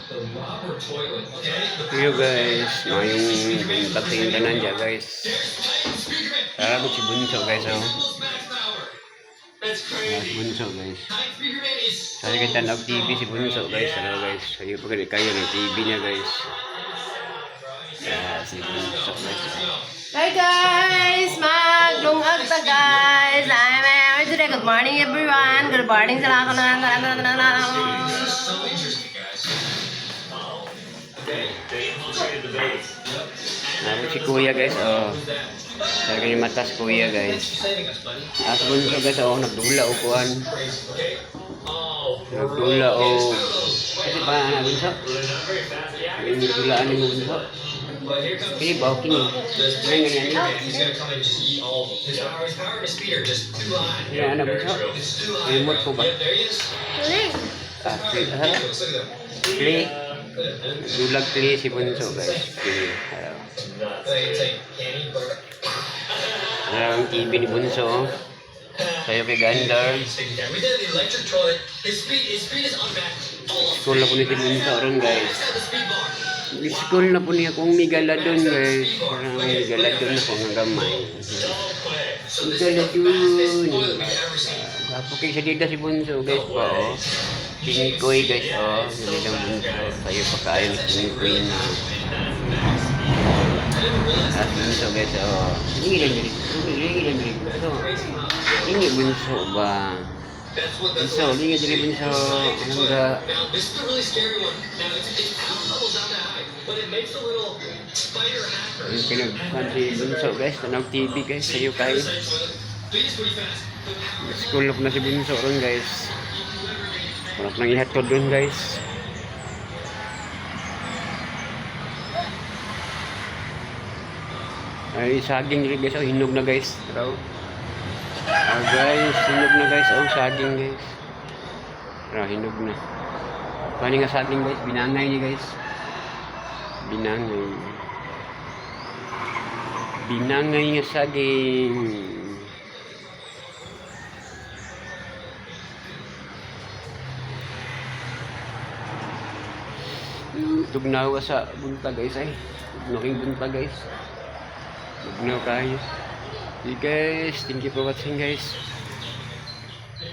Hello guys, mayong buntag sa inyong tanan dyan, guys. Tara si Bunso, guys, oh. Ah, si Bunso, guys. Sabi kay tanaw TV si Bunso, guys. Ano, guys, kayo pa kayo ng TV niya, guys. Ah, si Bunso, guys. Hi guys! Maglungag ta, guys! I'm today. Good morning, everyone! Good morning sa lahat. Naroon si Kuya, guys, oh. Sabi kayo mata si Kuya, guys. Ah, si Bunso, guys, oh, nagdula o kuan. Nagdula o. Kasi pa na Bunso? Yung nagdulaan ni Bunso. Kini ba kini? Ngayon ganyan. Yan ano, Bunso? Remote ko ba? Ah, play. Ah, play. Dulag play si Bunso, guys. Play. Ah. Ang TV ni Bunso, oh. Sayo kay Gandar. School na po ni si Bunso ron, guys. School na po niya kung migaladon, guys. Parang migaladon na po ang gamay. Migaladon. Gwapo kay sa dida si Bunso, guys pa, oh. Kingkoy, guys, oh. Magandang Bunso. Sayo pa kaayo ni Kingkoy na. Ah, Bunso, guys, oh. Hingi lang diri. Hingi lang diri. Bunso. Hingi Bunso ba? Bunso, hingi diri, Bunso. Anong ga? Yung pinagkuhan si Bunso, guys. Tanaw TV, guys. Sayo kayo. School of na si Bunso ron, guys. Wala nang ihatod doon, guys. Ay, saging diri, guys. Oh, hinog na, guys. Raw. Ah, guys, hinog na, guys. Oh, saging, guys. Raw, hinog na. Paano nga saging, guys? Binangay ni, guys. Binangay. Binangay nga saging. Tugnawa sa buntag, guys, ay. Tugnaw buntag, guys. Tugnaw kayo. See, guys, thank you for watching, guys.